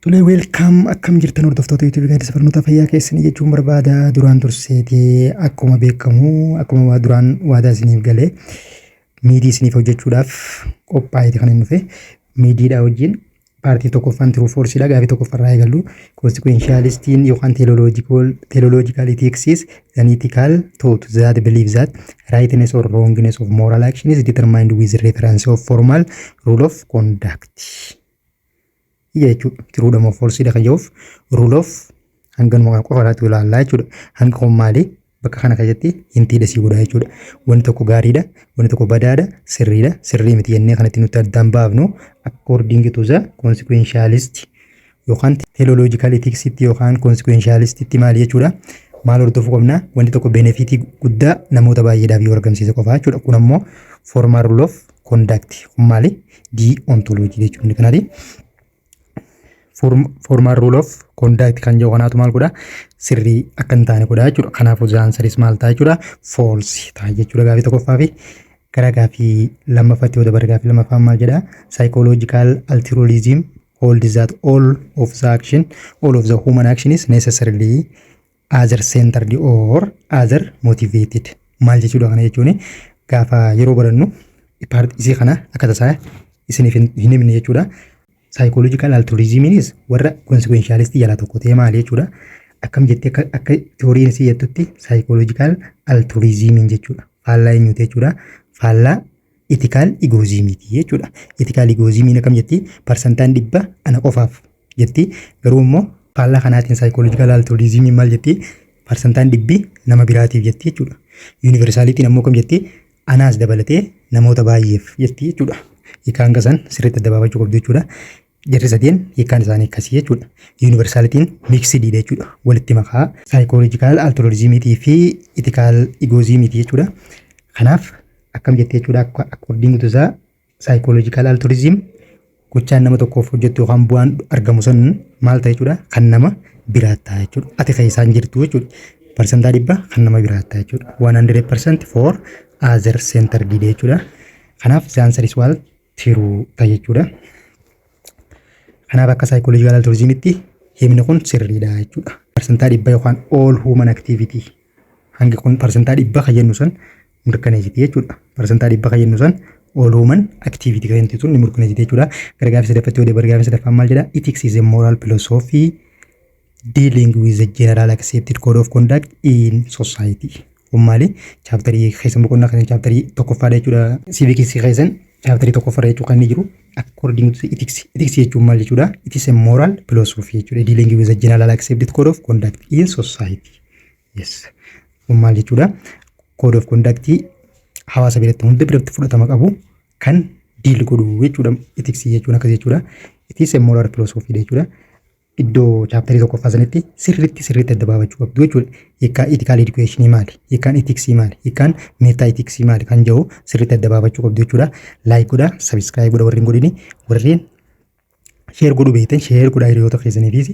Tole, welcome, akkam jirtan hordoftoota YouTube Gaaddisa Barnoota? Fayyaa keessanii jechuun barbaada. Duraan turseetee akkuma beekamu, akkuma duraan waadaa isiniif galee, midii isiniif hojjechuudhaaf qophaa'eeti kan inni dhufe. Midiidhaa wajjin partii tokkoffaan true falseiidha. Gaafii tokkoffarraa eegallu. Consequentialistiin yookaan teleological ethics is an ethical thought that believes that rightness or wrongness of moral action is determined with reference of formal rule of conduct jechuudha. Truedha moo falseiidha kan jedhuuf rule of hanganuma kana qofa irratti ilaallaa jechuudha. Hanga kun maali? Bakka kana keessatti hintiidha sii godha jechuudha. Wanti tokko gaariidha, wanti tokko badaadha, sirriidha, sirrii miti jennee kanatti nutti addaan baafnu according to the consequentialist yookaan teleological ethics yookaan consequentialistitti maali jechuudha? Maal hordofuu qabna? Wanti tokko benefitii guddaa namoota baay'eedhaaf yoo argamsiise qofa jechuudha. Kun ammoo formal rule of conduct. Kun maali? Deontology jechuudha. Kanaati. Formal rule of conduct kan jedhu kanaatu maal godha? Sirrii akka hin taane godha jechuudha. Kanaafuu the answer is maal ta'a jechuudha? False ta'a jechuudha gaafii tokkoffaa. Fi gara gaafii lammaffaatti yoo dabarre, gaafii lammaffaan maal jedha? Psychological altruism holds that all of the human action is necessarily other centered or other motivated. Maal jechuudha kana jechuun? Gaafa yeroo barannu isii kana akka tasaa isiniif hin himne jechuudha. Psychological altruismiinis warra consequentialistii jalaa tokko ta'ee maali jechuudha? Akkam jettee, akka theoryn isii jettutti psychological altruismiin jechuudha. Faallaa eenyuti jechuudha? Faallaa ethical egoismiiti jechuudha. Ethical egoismiin akkam jetti? Parsantaan 100 ana qofaaf jetti. Garuu immoo faallaa kanaatiin psychological altruismiin maal jetti? Parsantaan 100 nama biraatiif jetti jechuudha. Universalityn ammoo akkam jetti? Anaas dabalatee namoota baay'eef jetti jechuudha. Hiikaan gasan sirriitti adda baafachuu qabdu jechuudha. Jarri sadeen hiikkaan isaanii akkasii jechuudha. Universalityn mixediidha jechuudha. Walitti makaa psychological altruismiitii fi ethical egoismiiti jechuudha. Kanaaf akkam jettee jechuudha? According to the psychological altruism, gochaan nama tokkoof hojjettu yookaan bu'aan argamu sun maal ta'a jechuudha? Kan nama biraa ta'a jechuudha. Ati keessaan jirtu jechuudha. Parsantaa 100 kan nama biraa ta'a jechuudha. 100% for other centered jechuudha. Kanaaf the answer is well true ta'a jechuudha. Kanaaf akka psychological altruismitti himni kun sirriidha jechuudha. Parsantaa 100 yookaan all human activity hangi kun parsantaa 100 kan jennu sun mirkaneessiti jechuudha. Parsantaa 100 kan jennu sun all human activity kan jennu sun ni mirkaneessiti jechuudha. Gara gaafii sadaffaatti yoo dabarre, gaafii sadaffaan maal jedha? Ethics is a moral philosophy dealing with the general accepted code of conduct in society. Kun maali? Chapterii keessan boqonnaa kan chapterii tokkoffaadha jechuudha. Civicsii keessan chapterii tokkoffaadha jechuudha kan inni jiru. According to ethics. Ethics jechuun maal jechuudha? It is a moral philosophy jechuudha. Dealing with the general accepted code of conduct in society. Yes. Kun maal jechuudha? Code of conduct hawaasa biratti hunda biratti fudhatama qabu kan deal godhu jechuudha. Ethics jechuun akkas jechuudha. It is a moral philosophy jechuudha. Iddoo chapterii tokkoffaa sanitti sirriitti sirriitti adda baafachuu qabdu jechuudha. Hiikkaan ethical educationii maali? Hiikkaan ethicsii maali? Hiikkaan meta ethicsii maali? Kan jedhu sirriitti adda baafachuu qabdu jechuudha. Like godhaa, subscribe godha warreen godhini, warreen share godhuu beektan share godhaa hiriyoota keessaniifis.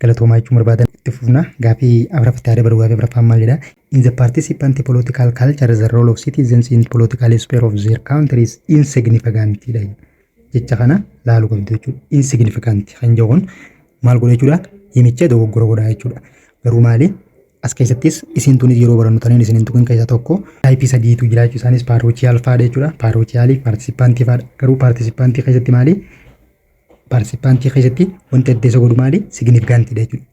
Galatoomaa jechuun barbaadan. Itti fufna, gaafii afuraffaatti yaada baru. Gaafii afuraffaan maal jedha? In the participant political culture, the role of citizens in political sphere of their country is insignificant dha. Jecha kana laaluu qabdu jechuudha. Insignificant kan jedhu kun maal godha jechuudha? Himicha dogoggora godha jechuudha. Garuu maali? As keessattis isin tunis yeroo barannu taniin isin tuqin keessaa tokko typeii sadiitu jira jechuudha. Isaanis parochial faadha jechuudha. Parochialii, participantii faadha. Garuu participantii keessatti maali? Participantii keessatti wanti adda isa godhu maali? Significantiidha jechuudha.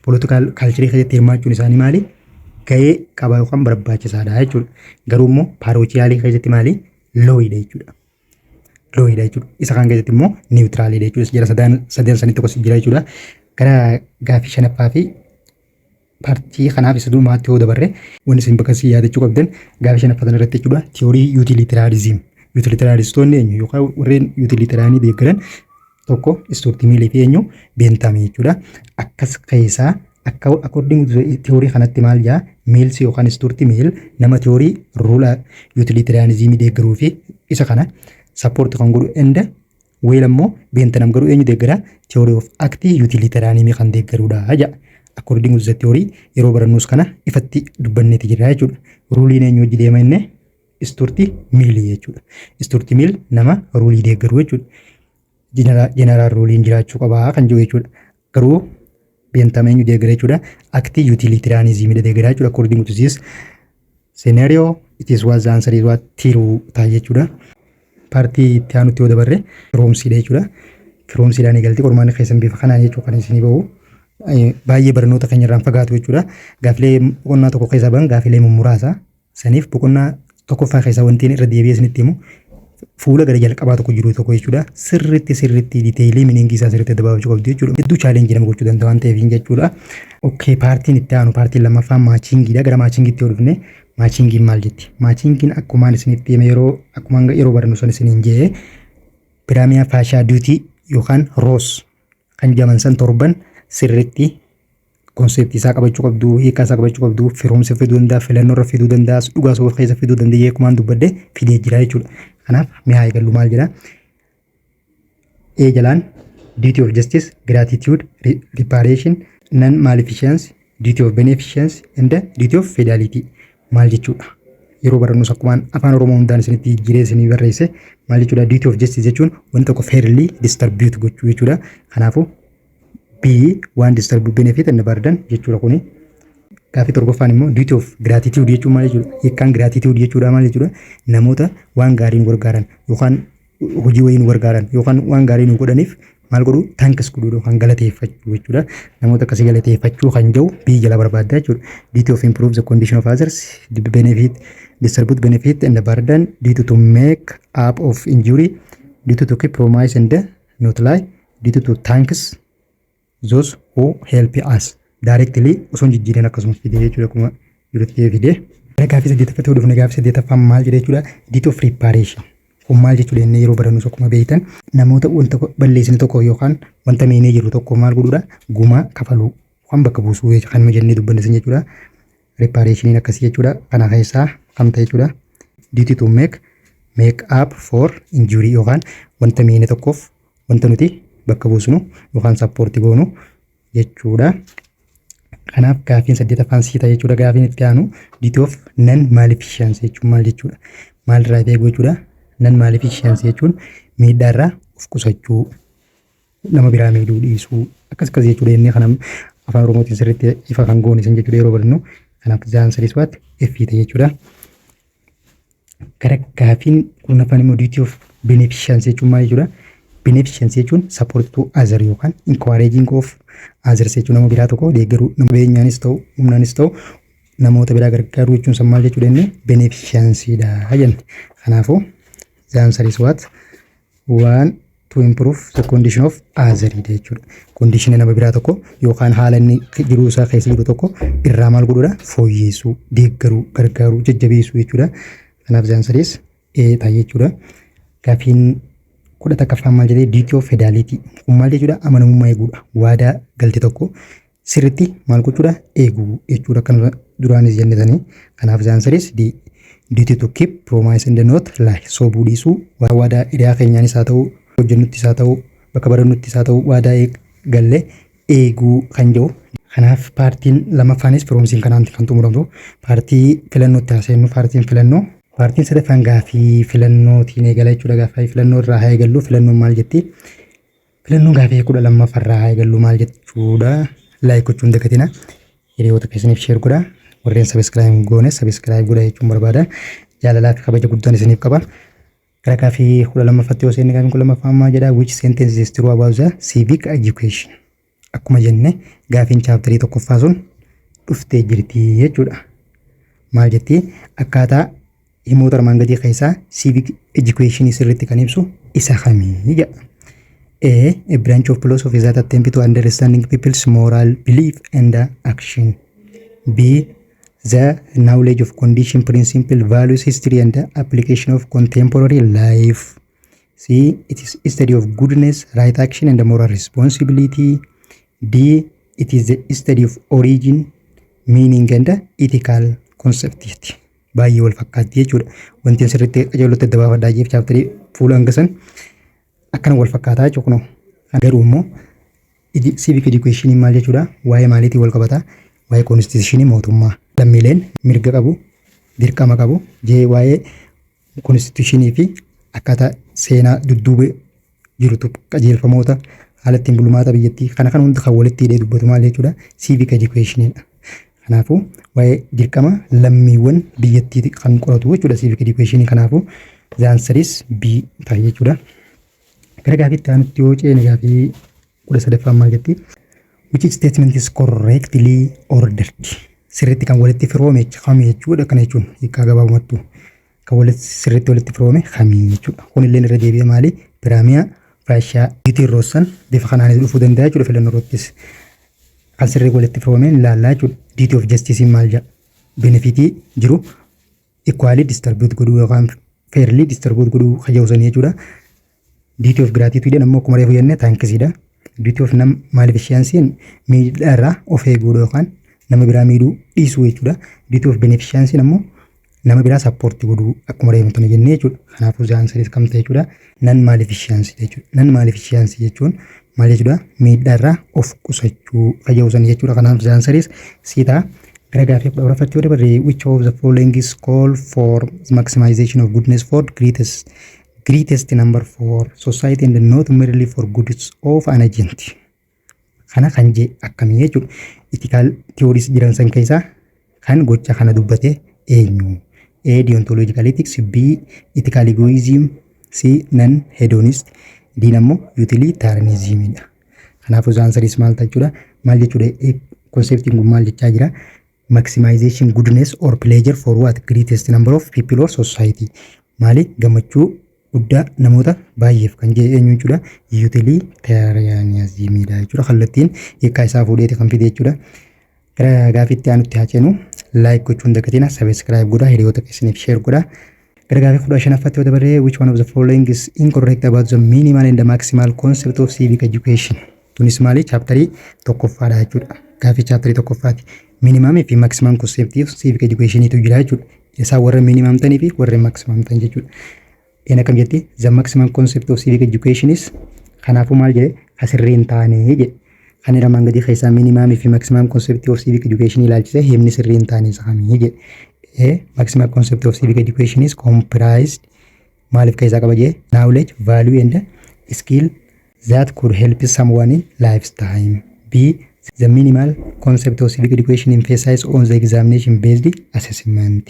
Political cultureii keessatti hirmaachuun isaanii maali? Gahee qaba yookaan barbaachisaadha jechuudha. Garuu immoo parochialii keessatti maali? Lowidha jechuudha. Lowidha jechuudha. Isa kan keessatti immoo neutraliidha jechuudha. Jara sadeen sanii tokkos jira jechuudha. Gara gaafii shanaffaa fi partii kanaaf isa duumaatti yoo dabarre, wanni isin bakka isin yaadachuu qabdan gaafii shanaffaa kana irratti jechuudha. Theory utilitarianism. Utilitarianistoonni eenyu yookaan warreen utilitarianii deeggaran? Tokko Stuart Millii fi eenyu? Benthamii jechuudha. Akkas keessaa akka according to theory kanatti maal jaa? Mills yookaan Stuart Mill nama theory rule utilitarianismii deeggaruu fi isa kana support kan godhu, and while ammoo Bentham garuu eenyu deeggara? Theory of act utilitarianismii kan deeggarudha jedha. According to the theory yeroo barannus kana ifatti dubbanneeti jira jechuudha. Ruleiin eenyu hojii deema inni? Stuart Millii jechuudha. Stuart Mill nama ruleii deeggaru jechuudha. General ruleiin jiraachuu qabaa kan jiru jechuudha. Garuu Bentham eenyu deeggara jechuudha? Act utilitarianismidha deeggara jechuudha. According to this scenario, it is what the answer is what true ta'a jechuudha. Partii itti aanutti yoo dabarre, firoomsiidha jechuudha. Firoomsiidhaan eegalti qormaanni keessan bifa kanaan jechuu kan isinii bahu. Baay'ee barnoota keenya irraan fagaatu jechuudha. Gaafilee boqonnaa tokko keessaa bahan gaafilee muraasa. Saniif boqonnaa tokkoffaa keessaa wanti irra deebi'ee isinitti himu fuula gara jalqabaa tokko jiru tokko jechuudha. Sirriitti sirriitti detailii meaningii isaa sirriitti adda baafachuu qabdu jechuudha. Hedduu challengeii nama gochuu danda'a waan ta'eef jechuudha. Okay, partiin itti aanu partiin lammaffaan matchingiidha. Gara matchingiitti yoo dhufne, matchingiin maal jetti? Matchingiin akkumaan isinitti hime, yeroo akkumaan yeroo barannu sun isiniin jee, prima facie duty yookaan Ross kan jedhaman san torban sirriitti conceptii isaa qabachuu qabdu, hiikaa isaa qabachuu qabdu, firoomsa fiduu danda'a, filannoo irra fiduu danda'a, dhugaa sobaa keessa fiduu danda'a, akkumaan dubbadde fidee jira jechuudha. Kanaaf mi'aa eegallu. Maal jedha? A jalaan duty of justice, gratitude, reparation, non maleficence, duty of beneficence and duty of fidelity maal jechuudha? Yeroo barannus akkumaan Afaan Oromoo hundaan isinitti jijjiiree isinii barreesse. Maal jechuudha? Duty of justice jechuun wanti tokko fairly distribute gochuu jechuudha. Kanaafuu B, waan distribute benefit and burden jechuudha kuni. Gaaffii torbaffaan immoo duty of gratitude jechuun maal jechuudha? Hiikkaan gratitude jechuudha maal jechuudha? Namoota waan gaarii nu gargaaran yookaan hojii wayii nu gargaaran yookaan waan gaarii nu godhaniif maal godhu? Thanks godhuu yookaan galateeffachuu jechuudha. Namoota akkasii galateeffachuu kan jiru B jala barbaadda jechuudha. Duty of improve the condition of others, the benefit, distribute benefit and the burden, duty to make up of injury, duty to keep promise and not lie, duty to thanks those who help us directly osoo hin jijjiirin akkasuma fidee jechuudha, akkuma jirutti fidee. Gara gaaffii saddeettaffaatti yoo dhufne, gaaffii saddeettaffaan maal jedha jechuudha? Duty of reparation. Kun maal jechuudha inni yeroo barannus akkuma beektan namoota wanta balleessine tokko yookaan wanta miinee jiru tokko maal godhuudha? Gumaa kafaluu waan bakka buusuu kan jennee dubbanne sun jechuudha. Reparationiin akkasii jechuudha. Kana keessaa kam ta'e jechuudha? Duty to make up for injury yookaan wanta miine tokkoof wanta nuti bakka buusnu yookaan support goonu jechuudha. Kanaaf gaaffiin saddeetaffaan C ta'a jechuudha. Gaaffiin itti aanu duty of non maleficence jechuun maal jechuudha? Maalirraa eeguu jechuudha? Non maleficence jechuun miidhaarraa of qusachuu, nama biraa miidhuu dhiisuu, akkas akkas jechuudha. Inni kana Afaan Oromootiin sirriitti ifa kan goone isin jechuudha yeroo barannu. Kanaaf the answer is what? F ta'e jechuudha. Gara gaaffiin 10ffaan immoo duty of beneficence jechuun maal jechuudha? Beneficence jechuun support to other yookaan encouraging of others jechuun nama biraa tokko deeggaruu, nama beenyaanis ta'u humnaanis ta'u namoota biraa gargaaruu jechuun san maal jechuudha? Inni beneficenceedha jenne. Kanaafuu the answer is what? One to improve the condition of other jechuudha. Condition nama biraa tokko yookaan haala inni jiruu isaa keessa jiru tokko irraa maal godhuudha? Fooyyessuu, deeggaruu, gargaaruu, jajjabeessuu jechuudha. Kanaaf the answer is A ta'a jechuudha. Gaaffiin 11ffaan maal jedhee? Duty of fidelity. Kun maal jechuudha? Amanamummaa eeguudha. Waadaa galte tokko sirriitti maal gochuudha? Eeguu jechuudha. Kan duraanis jennetanii. Kanaaf the answer is D. Duty to keep promise and not lie. Sobuu dhiisuu, waadaa hiriyaa keenyaanis haa ta'u, hojjennuttis haa ta'u, bakka barannuttis haa ta'u, waadaa galle eeguu kan jiru. Kanaaf partiin lamaffaanis firoomsiin kanaan kan xumuramtu. Partii filannootti haasa'innu, partiin filannoo. Partiin sadaffaan gaaffii filannootiin eegala jechuudha. Gaaffii filannoo irraa haa eegallu. Filannoon maal jetti? Filannoon gaaffii 12ffaarraa haa eegallu maal jechuudha? Like gochuun dagatina. Hiriyoota keessaniif share godhaa. Warreen subscribe goone subscribe godhaa jechuun barbaada. Jaalalaa fi kabaja guddaan isiniif qaba. Gara gaaffii 12ffaatti yoo seenne, gaaffiin 12ffaan maal jedhaa? Which sentence is true about the civic education? Akkuma jenne gaaffiin chapterii tokkoffaa sun dhuftee jirti jechuudha. Maal jetti? Akkaataa himoota armaan gadii keessaa civic education sirriitti kan ibsu isa kamii jedha. A. A branch of philosophy that attempt to understanding people's moral belief and action. B. The knowledge of condition, principle, values, history, and application of contemporary life. C. It is study of goodness, right action, and moral responsibility. D. It is the study of origin, meaning, and ethical concept. Baay'ee wal fakkaatti jechuudha. Wanti asirratti qajeellotti adda baafadhaa jeef chapterii fuula hanga san akkana wal fakkaataa jechuudha kunoo. Garuu immoo civic education maal jechuudha? Waa'ee maaliitiin wal qabata? Waa'ee constitutionii mootummaa. Lammiileen mirga qabu, dirqama qabu, jee waa'ee constitutionii fi akkaataa seenaa dudduuba jirutu, qajeelfamoota haala ittiin bulmaata biyyattii kana kan hunda kan walitti hidhee dubbatu maal jechuudha? Civic educationidha. Kanaafuu waa'ee dirqama lammiiwwan biyyattii kan qoratu jechuudha civic education. Kanaafuu the answer is B ta'a jechuudha. Gara gaafiitti aanutti yoo ceene, gaafii 13ffaan maal jetti? Which statement is correctly ordered? Sirriitti kan walitti firoome kami jechuudha. Kana jechuun hiikkaa gabaabumattu kan walitti sirriitti walitti firoome kamii jechuudha. Kun illee irra deebi'ee maali? Prima facie duty roossan bifa kanaanis dhufuu danda'a jechuudha filannoo irrattis. Kan sirrii walitti firoome ilaallaa jechuudha. Duty of justice maal jedha? Benefitii jiru equally distribute godhuu yookaan fairly distribute godhuu kajaa'usanii jechuudha. Duty of gratitude ammoo akkuma reefu jenne thanksiidha. Duty of non maleficence miidhaa irraa of eeguudha yookaan nama biraa miidhuu dhiisuu jechuudha. Duty of beneficence ammoo nama biraa support godhuu akkuma reefu tana jennee jechuudha. Kanaafuu the answer kam ta'e jechuudha? Non maleficence jechuudha. Non maleficence jechuun maal jechuudha? Miidhaa irraa of qusachuu kajaa'usanii jechuudha. Kanaaf the answer C ta'a. Gara gaafii 14ffaatti yoo dabarre, which of the following is call for maximization of goodness for greatest number for society and not merely for goods of an agent? Kana kan jee akkamii jechuudha. Ethical theories jiran san keessaa kan gocha kana dubbate eenyu? A. Deontological ethics, B. Ethical egoism, C. Non hedonist, D ammoo utilitarianism dha. Kanaafuu the answer maal jechuudha? Maal jechuudha? Conceptiin kun maal jechaa jira? Maximization goodness or pleasure for what? Greatest number of people or society. Maali? Gammachuu guddaa namoota baay'eef kan jedhe eenyu jechuudha? Utilitarianismidha jechuudha. Kallattiin hiikkaa isaa fuudheeti kan fide jechuudha. Gara gaafiitti aanutti haa ceenu. Like gochuun dagatina, subscribe godhaa, hiriyoota keessaniif share godhaa. Gara gaafii 15ffaatti yoo dabarre, which one of the following is incorrect about the minimal and the maximal concept of civic education? Tunis maali? Chapterii tokkoffaadha jechuudha. Gaafii chapterii tokkoffaati. Minimumii fi maximum concept of civic educationitu jira jechuudha. Isaan warra minimum ta'anii fi warra maximum ta'an jechuudha. Een akkam jetti? The maximum concept of civic education is, kanaafuu maal jedhe? Asirrii hin taane jedhe. Kan armaan gadii keessaa minimumii fi maximum concept of civic education ilaalchise himni sirrii hin taane isa kamii jedhe. A. Maximum concept of civic education is comprised maaliif keessaa qaba jee? Knowledge, value and skill that could help someone in lifetime. B. The minimal concept of civic education emphasizes on the examination based assessment.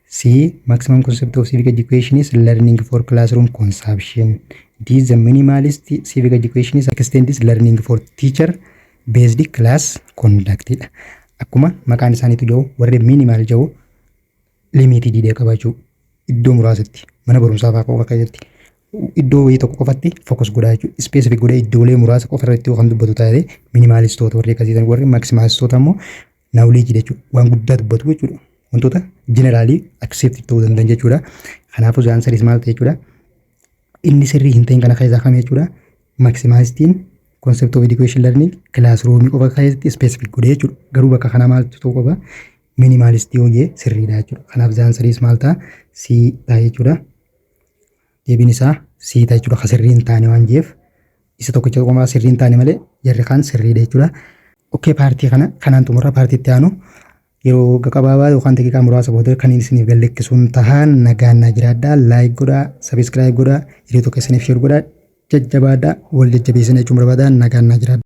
C. Maximum concept of civic education is learning for classroom consumption. D. The minimalist civic education is extends learning for teacher based class conduct. Akkuma maqaan isaaniitu jiru, warri minimal jiru limited qabaachuu, iddoo muraasatti, mana barumsaa fa'aa qofa keessatti, iddoo wayii tokko qofatti focus godhaa jechuudha. Specific godhee iddoolee muraasa qofa irratti kan dubbatu taate minimalistoota warri akkasiisan. Warri maximalistoota immoo knowledge jechuudha. Waan guddaa dubbatu jechuudha. Wantoota generally accept ta'uu danda'an jechuudha. Kanaafuu the answer maal ta'e jechuudha? Inni sirrii hin ta'in kana keessaa kam jechuudha? Maximalistiin concept of education learning classroomii qofa keessatti specific godhee jechuudha. Garuu bakka kana maaltu ta'uu qaba? Minimalistii hojii sirriidha jechuudha. Kanaaf the answer maal ta'a? C ta'a jechuudha. Deebiin isaa C ta'a jechuudha. Ka sirrii hin taane waan jeef isa tokkicha qomaa sirrii hin taane malee jarri kaan sirriidha jechuudha. Okay, partii kana kanaan xumurra. Partii itti aanu yeroo gabaabaa yookaan daqiiqaa muraasa booda kan isiniif galleessisuun tahaan. Nagaan naa jiraadhaa. Like godhaa, subscribe godhaa, hiriyoota keessaniif share godhaa, jajjabaadhaa, wal jajjabeessina jechuun barbaadaa. Nagaan naa jiraadhaa.